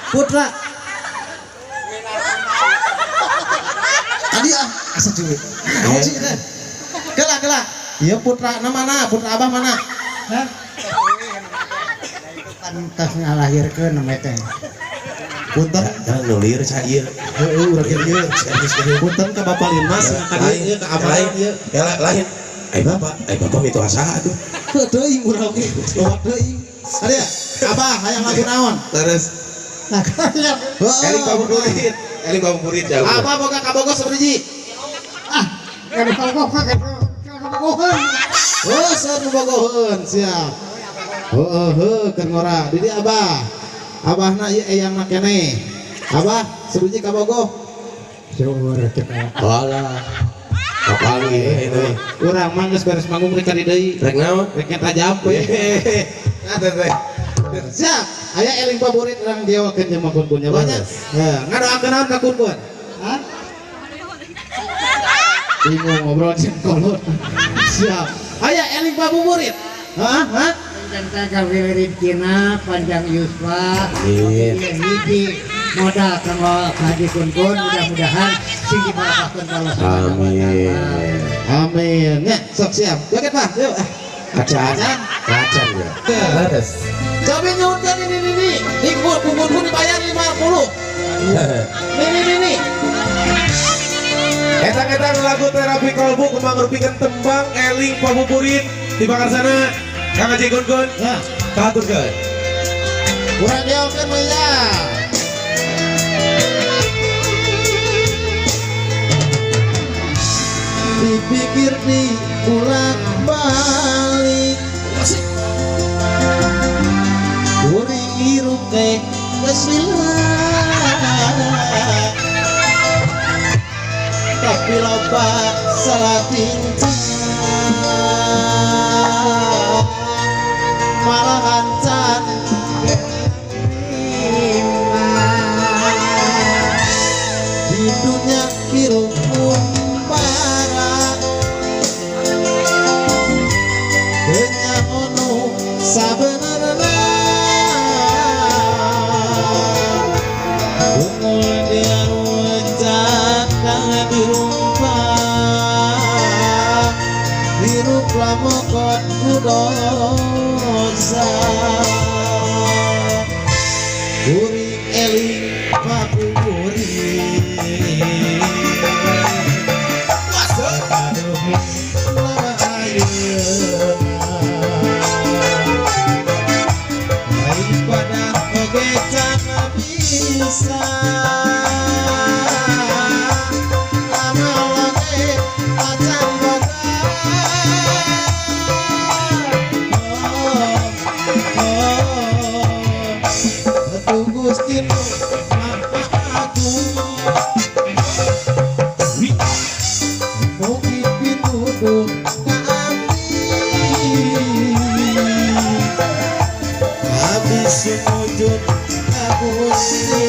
Putra. Tadi ah, asa cuy. Naon sih teh? Kela kela. Iya putra na mana? Putra abah mana? Hah? Kan tas ngalahirkeun namanya teh. Punten. Jangan nulir saya. Heeh, urang kieu ieu. Punten ka Bapak Linmas, ka dieu ieu ka abah ieu. Ya lain. Ai bapak itu asa aduh. Heuh teuing urang ge. Loba teuing. Ade, abah hayang lagu naon? Terus Nah, kaya Heeh. eling pabuburit, eling pabuburit jauh. Abah boga kabogoh sabiji. ah, kada kabogoh kada kabogoheun. Oh, saur nu bogoheun, siap. Heeh, heuh keur ngora. Di dieu abah. Abahna ieu eyangna keneh. Abah sabiji kabogoh. Syukur kita. Alah. Kapangi itu. Urang mah geus beres manggung rek ka di deui. Rek naon? Rek nyeta jampe. Nah, teh. Siap. Aya eling paburit urang diawakeun jeung Kun-kunnya banyak. Heuh, ngadoakeun naon ka Kun-kun? Hah? Bingung ngobrol jeung kolot. Siap. Aya eling pabuburit. Hah? Hah? Panjang gawe rezekina, panjang yuswa, Amin. hiji modal kanggo Haji Kun-kun mudah-mudahan sing dibarokahkeun ku Allah Subhanahu wa taala. Amin. Amin. Ya, sok siap. Joget, Pak. Yuk. Ah. Acan. Acan ya. Terus. Coba nyuhunkeun ini ini ini. Di Kun-kun dibayar 50. Nih nih nih nih. Etang-etang lagu terapi kolbu kembang rupikeun tembang eling pabuburit di bakar sana. Kang Haji Kun-kun. Nah, Kahaturkeun. urang diawakeun we ya. Dipikir diulak balik. Kuring hirup teh geus lila. Tapi loba salah tingkah. Malahan can di dunia hirup umpara teu nu sabenerna unggul dia rujak dirumpak hirup lamokot ku dosa kuring eling pabuburit lama ayeuna lain pada oge can bisa amal oge acan boga. Oh, oh, oh. Gusti nu Maha Agung mugi pituduh ka abdi abdi sumujud ka Gusti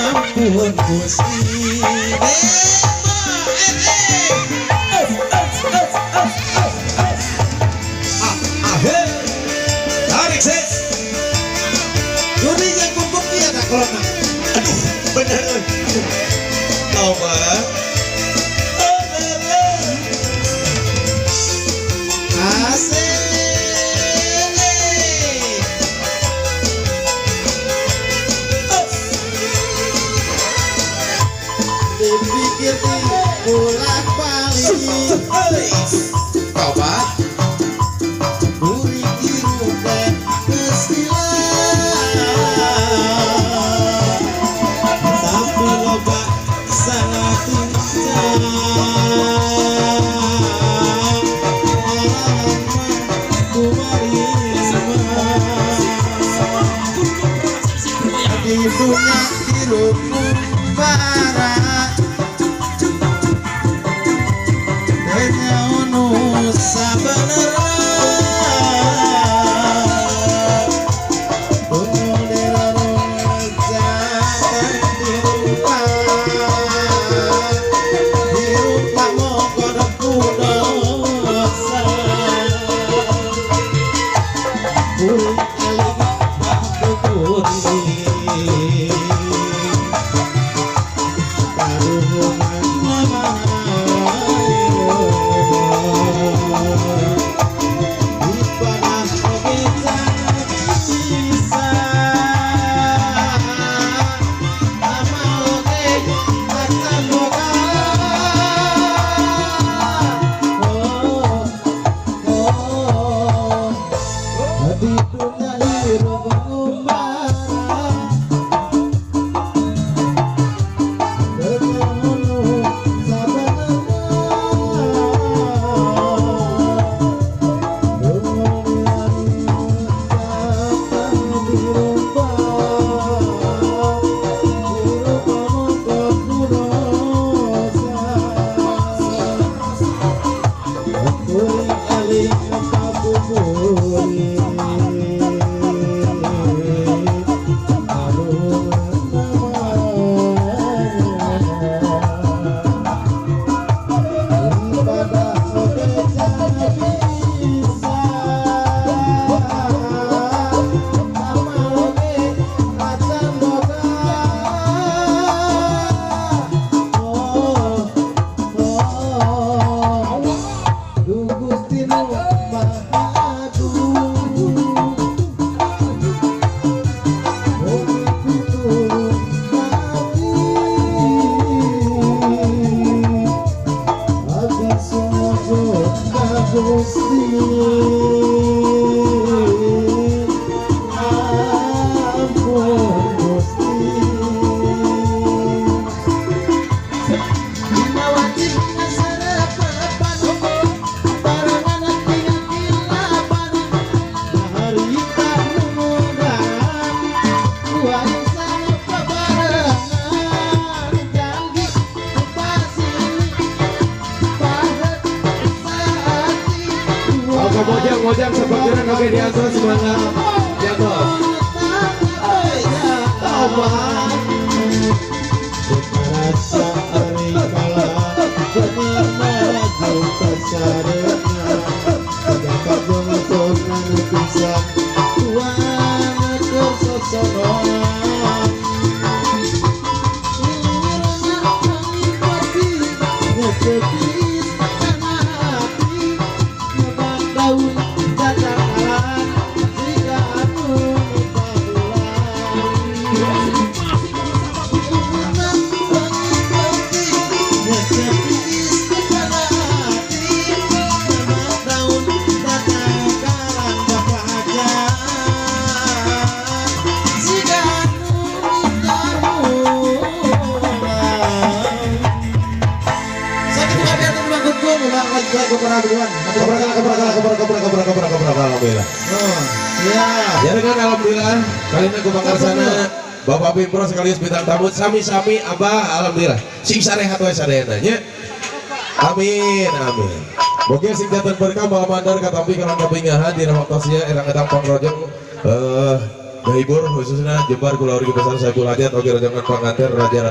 ampun Gusti. Tarik ses. Juri yang kumpul dia tak kolona. Aduh, bener euy. Coba. Asik. Dipikir dibolak balik Coba. kuring hirup teh geus lila. Tapi loba salah tingkah malahan mah kumarisma di dunia hirup bara teu nu sabenerna unggul dirarujakan dirupa hirup lamokon ku dosa. Mojang sebagian oke di atas semangat jatuh. Alhamdulillah. Ya dengan alhamdulillah kali ini aku bakar sana Bapak Pimpro sekaligus bintang tamu sami-sami abah alhamdulillah sing sarehat wae sadayana nya. Amin amin. Moga sing janten berkah malam mandar katampi kana kapingahan dina waktosnya erang-erang pangrojong ngahibur khususnya Jembar kulawargi besar Saiful Hajat oge rojongan panganten Raja.